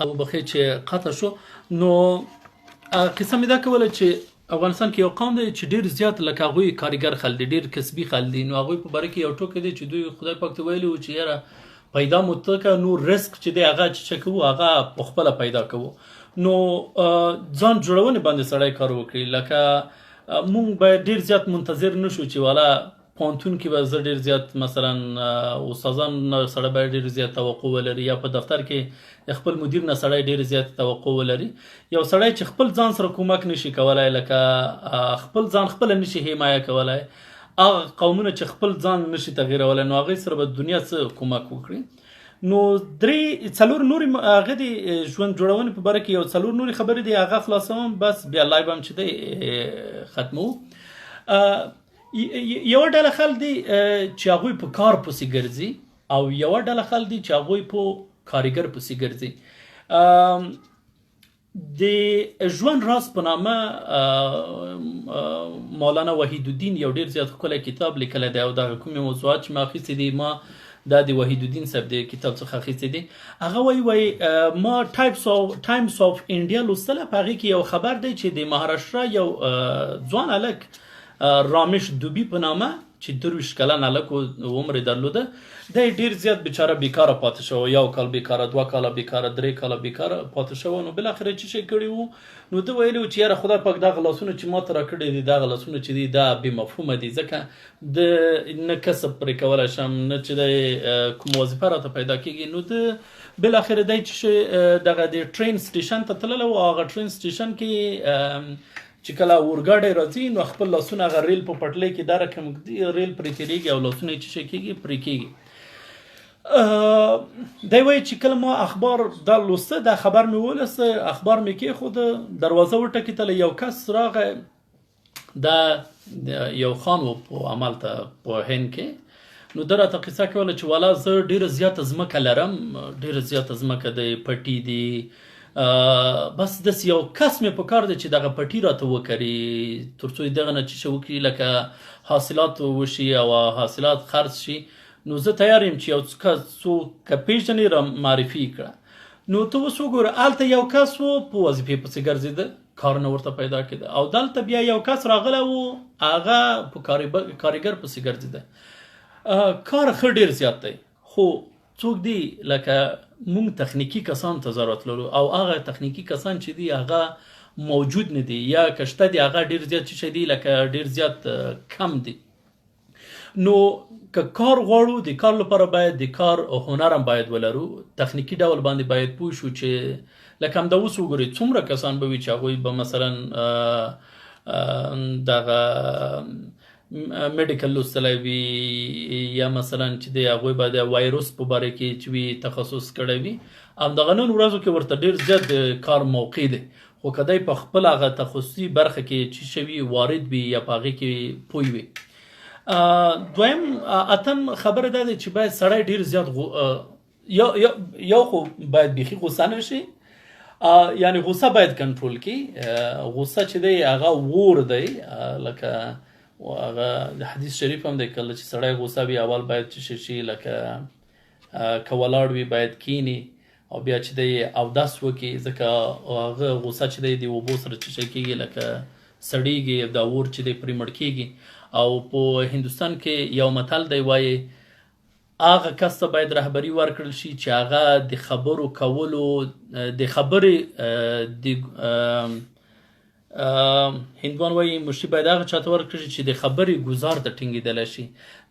او بخې چې قطع شو. نو قصه مې دا کوله چې افغانستان کې یو قوم دی چې ډیر زیات لکه هغوی کاریګر خلک دي، ډیر کسبي خلک دي. نو هغوی په باره کې یو ټوکی دی چې دوی خدای پاک ته ویلي وو چې یاره پیدا مو ته که، نور رزق چې دی هغه چې څه کوو هغه په خپله پیدا کوو. نو ځان جوړونې باندې سړی کار وکړي. لکه مونږ باید ډیر زیات منتظر نشو چې والا پوهنتون کې به زه ډیر زیات مثلا استادان نه سړی باید ډیر زیات توقع ولري، یا په دفتر کې د خپل مدیر نه سړی ډیر زیات توقع ولري. یو سړی چې خپل ځان سره کومک نشي کولای، لکه خپل ځان خپل نشي حمایه کولای، هغه قومونه چې خپل ځان نشي تغیرولای، نو هغه سره به دنیا څه کومک وکړي؟ نو درې څلور نورې هغه دي ژوند جوړونې په باره کې یو څلور نورې خبرې دي، هغه خلاصوم بس، بیا live هم چې دی ختمو. یو ډله خلک دي چې هغوی په کار پسې ګرځي او یو ډله خلک دي چې هغوی په کاریګر پسې ګرځي. د ژوند راز په نامه مولانا وحید الدین یو ډیر زیات ښکلی کتاب لیکلی دی او دغه کومې موضوعات چې ما اخیستې دي، ما دا د وحید الدین صاحب د کتاب څخه اخیستې دي. هغه وایي ما ټایمز اف انډیا لوستله، په هغې کې یو خبر دی چې د مهاراشترا یو ځوان هلک رامش دوبي په نامه چې 23 کلن هلک عمر یې درلوده، دی ډیر زیات بیچاره بیکاره پاتې شو، یو کال بیکاره، 2 کاله بیکاره، 3 کاله بیکاره پاتې شو. نو بالاخره چې څه کړي وو، نو ده ویلي وو چې یاره خدای پاک دغه لاسونه چې ما ته راکړي دي، دغه لاسونه چې دي دا بې مفهومه دي، ځکه د نه کسب پرې کولی شم، نه چې دی کوم وظیفه راته پیدا کېږي. نو ده بالاخره دی چې دغه د train station ته تللی و، هغه train station کې چې کله اورګاډی راځي نو خپل لاسونه هغه ریل په پټلۍ کې دا رقم ږدي، ریل پرې تېرېږي او لاسونه یې چې څه کېږي پرې کېږي. دی وایي چې کله ما اخبار دا لوسته، دا خبر مې ولوسته، اخبار مې کېښوده، دروازه وټکېدله، یو کس راغی، دا یو خان و په عمل ته په هند کې. نو ده راته قصه کوله چې والا زه ډېره زیاته ځمکه لرم، ډېره زیاته ځمکه دی، پټي دي، بس داسې یو کس مې په کار دی چې دغه پټي راته وکري، تر څو یې دغه نه چې څه وکړي لکه حاصلات وشي او حاصلات خرڅ شي. نو زه تیار یم چې یو کس څوک که پېژنې را معرفي کړه. نو ته اوس وګوره، هلته یو کس و په وظیفې پسې ګرځېده، کار نه ورته پیدا کېده، او دلته بیا یو کس راغلی و، هغه په کاریګر پسې ګرځېده. کار ښه ډېر زیات دی، خو څوک دی لکه مونږ تخنیکي کسان ته ضرورت لرو، او هغه تخنیکي کسان چې دي هغه موجود نه دي، یا که شته دي هغه ډېر زیات چې دي لکه ډېر زیات کم دي. نو که کار غواړو، د کار لپاره باید د کار هنر هم باید ولرو، تخنیکي ډول باندې باید پوه شو چې لکه همدا اوس وګورئ څومره کسان به وي چې هغوی به مثلا دغه medical لوستلی وي، یا مثلا چې دی هغوی به د وایروس په باره کې چې وي تخصص کړی وي، همدغه نن ورځو کې ورته ډېر زیات د کار موقع دی. خو که دی په خپل هغه تخصصي برخه کې چې شوي وارد وي یا په هغې کې پوه وي. دویم اتم خبره دا ده چې باید سړی ډېر زیات یو خو باید بیخي غوسه نه شي، یعنی غوسه باید کنټرول کړي. غوسه چې دی هغه ور دی، لکه هغه د حدیث شریف هم دی، کله چې سړی غوسه وي اول باید چې شي لکه که ولاړ وي باید کینی او بیا چې دی اودس وکړي، ځکه هغه غوسه چې دی د اوبو سره چې شي کېږي لکه سړیږي، دا اور چې دی پرې مړ کېږي. او په هندوستان کې یو متل دی وایي هغه کس ته باید رهبري ورکړل شي چې هغه د خبرو کولو د خبرې د هندوان وایي مشري باید هغه چاته ورکړي چې د خبرې ګزار ته ټینګېدلی شي.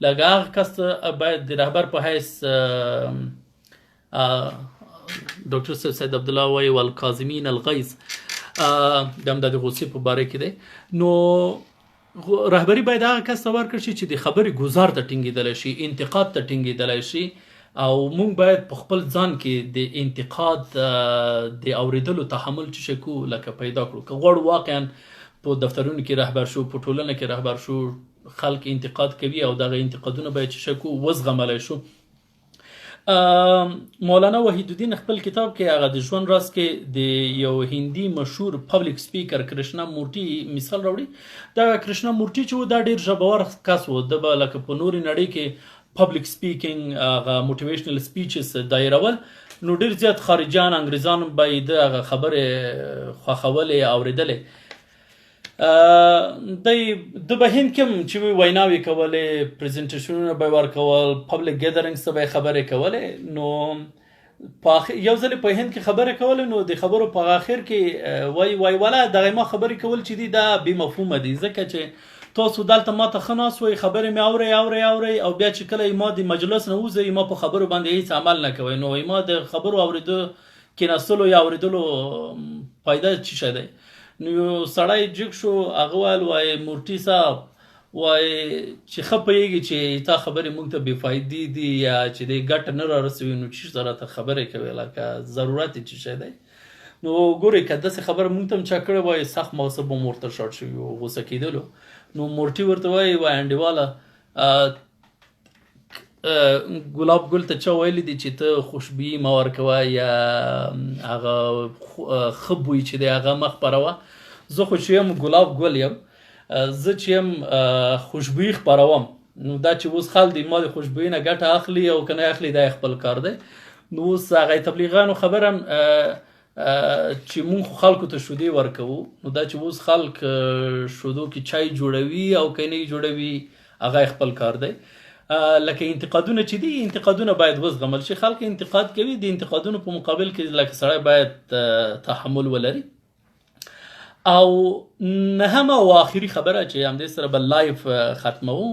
لکه هغه کس ته باید د رهبر په حیث ډاکټر صاحب سید عبدالله وایي والکاظمین الغیظ، د همدا د غوسې په باره کې دی. نو رهبري باید هغه کس ته ورکړل شي چې د خبرې ګزار ته ټینګېدلی شي، انتقاد ته ټینګېدلی شي، او مونږ باید په خپل ځان کې د انتقاد د اوریدلو تحمل چې شي کو لکه پیدا کړو. که غواړو واقعا په دفترونو کې رهبر شو، په ټولنه کې رهبر شو، خلک انتقاد کوي او دغه انتقادونه باید چې شي کو وزغملی شو. مولانا وحید الدین خپل کتاب کې هغه د ژوند راز کې د یو هندي مشهور public speaker کرشنا مورټي مثال راوړي. دا کرشنا مورټي چې و دا ډیر ژبور کس و، ده به لکه په نورې نړۍ کې پبلک سپیکینګ، هغه موټیویشنل سپیچز دایرول. نو ډیر زیات خارجیان، انګریزان به یې د هغه خبرې خوښولې، اورېدلې. دی د به هند کې هم چې ویناوې کولې، پریزنټیشنونه به یې ورکول، پبلک ګیدرینګز ته به یې خبرې کولې. نو یو ځل په هند کې خبرې کولې، نو د خبرو په آخر کې وای ولا دغه ما خبرې کول چې دي دا بې مفهومه دي، ځکه چې تاسو دلته ما ته ښه ناست وئ، خبرې مې اورئ اورئ اورئ، او بیا چې کله ما د مجلس نه وځئ ما په خبرو باندې هیڅ عمل نه کوئ. نو ما د خبرو اورېدو، کېناستلو یا اورېدلو فایده څه شی دی؟ نو یو سړی جګ شو، هغه ویل وای مورټي صاحب، وای چې ښه پوهېږي چې تا خبرې موږ ته بې فایدې دي یا چې دی ګټه نه را رسوي، نو چیرته راته خبرې کوې، لکه ضرورت یې څه شی دی؟ نو ګورئ که داسې خبره موږ ته هم چا کړې وای، سخت معصب به مو ورته شاټ شوي وو، غوسه کېدلو. نو مورټي ورته وایي، وای انډیواله، ګلاب ګل ته چا ویلي دي چې ته خوشبويي مه ورکوه یا هغه ښه بوی چې دی هغه مه خپروه. زه خو چې یم ګلاب ګل یم، زه چې یم خوشبويي خپروم. نو دا چې اوس خلک د ما د خوشبويي نه ګټه اخلي او که نه اخلي دا یې خپل کار دی. نو اوس هغه تبلیغانو خبره هم چې مونږ خو خلکو ته شودې ورکوو، نو دا چې اوس خلک شودو کې چای جوړوي او که نه جوړوي هغه یې خپل کار دی. لکه انتقادونه چې دي، انتقادونه باید وزغمل شي. خلک انتقاد کوي، د انتقادونو په مقابل کې لکه سړی باید تحمل ولري. او نهمه او آخري خبره چې همدې سره به live ختموو،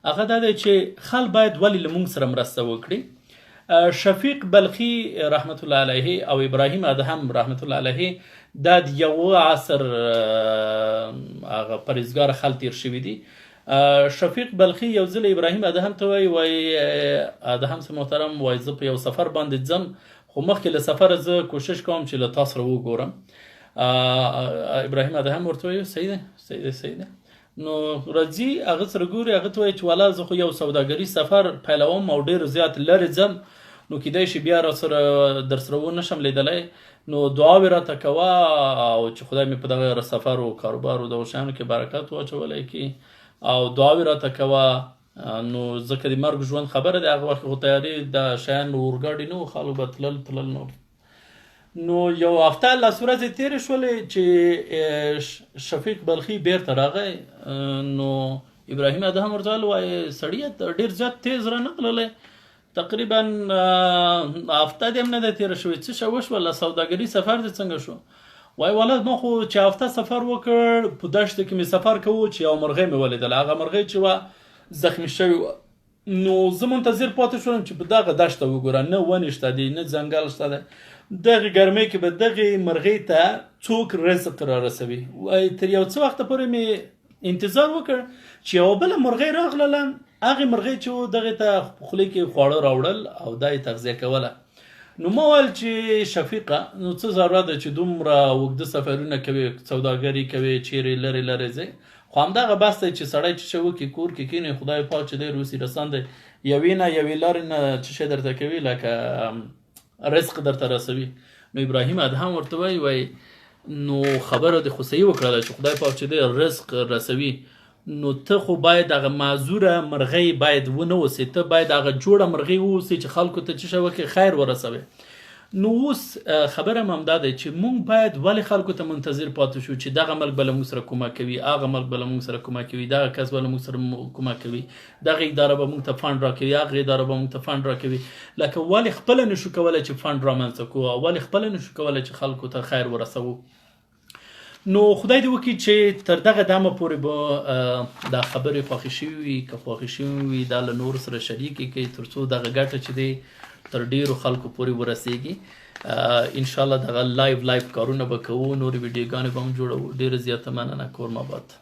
هغه دا دی چې خلک باید ولې له مونږ سره مرسته وکړي. شفیق بلخي رحمت الله علیه او ابراهیم ادهم رحمت الله علیه دا د یو عصر هغه پرهیزګار خلک تیر شوي دي. شفیق بلخي یو ځل ابراهیم ادهم ته وایي، وایي ادهم صاحب محترم، وایي زه په یو سفر باندې ځم، خو مخکې له سفره زه کوشش کوم چې له تا سره وګورم. ابراهیم ادهم ورته وایي صحیح دی صحیح دی صحیح دی. نو راځي هغه سره ګوري، هغه ته وایي چې والا زه خو یو سوداګري سفر پیلوم او ډېر زیات لرې ځم، نو کیدای شي بیا راسره در سره ونه شم لیدلی، نو دعاوې راته کوه او چې خدای مې په دغه سفر او کاروبار او دغو شیانو کې برکت واچولی کي، او دعاوې راته کوه. نو ځکه د مرګ ژوند خبره ده، هغه وخت خو تیارې د شیان اورګاډي نه وو، خلک به تلل تلل. نو یو هفته لس ورځې تېرې شولې چې شفیق بلخي بیرته راغی. نو ابراهیم ادهم ورته ویل، وایي سړیه ته ډېر زیات تیز را نه غللی، تقریبا هفته دې هم نه ده تېره شوې، څه شی وشوله، سوداګري سفر دې څنګه شو؟ وای والا ما خو چې هفته سفر وکړ، په دشت کې مې سفر کوو چې یو مرغۍ مې ولیدله، هغه مرغۍ چې وه زخمي شوې وه. نو زه منتظر پاتې شوم چې په دغه دشته وګوره، نه ونې شته دی، نه ځنګل شته دی، دغې ګرمۍ کې به دغې مرغۍ ته څوک رزق را رسوي. وای تر یو څه وخته پورې مې انتظار وکړ چې یوه بله مرغۍ راغلله، هغې مرغۍ چې و دغې ته خولې کې خواړه راوړل او دا یې تغذیه کوله. نو ما ویل چې شفیقه، نو څه ضرورت ده چې دومره اوږده سفرونه کوې، سوداګري کوې، چیرې لرې لرې ځې، خو همدغه بس دی چې سړی چې څه وکړي کور کې کښېني، خدای پاک چې دی روسي رسان دی، یوې نه یوې لارې نه څه شی درته کوي، لکه رزق درته رسوي. نو ابراهیم ادهم ورته وایي، وایي نو خبره دې خو صحیح وکړله چې خدای پاک چې دی رزق رسوي، نو ته خو باید هغه معذوره مرغۍ باید ونه اوسې، ته باید هغه جوړه مرغۍ واوسې چې خلکو ته څه شی وکړي، خیر ورسوي. نو اوس خبره هم همدا ده چې مونږ باید ولې خلکو ته منتظر پاتې شو چې دغه ملک به له مونږ سره کومک کوي، هغه ملک به له مونږ سره کومک کوي، دغه کس به له مونږ سره کومک کوي، دغه اداره به مونږ ته فنډ راکوي، هغه اداره به مونږ ته فنډ راکوي. لکه ولې خپله نشو کولی چې فنډ رامنځته کړو او ولې خپله نشو کولی چې خلکو ته خیر ورسوو؟ نو خدای دې وکړي چې تر دغه دمه پورې به دا خبرې خوښې شوي وي، که خوښې شوي وي دا له نورو سره شریکې کړئ تر څو دغه ګټه چې دی تر ډیرو خلکو پورې ورسیږي. ان شاء الله دغه live کارونه به کوو، نورې ویډیوګانې به هم جوړوو. ډیره زیاته مننه، کور مو اباد.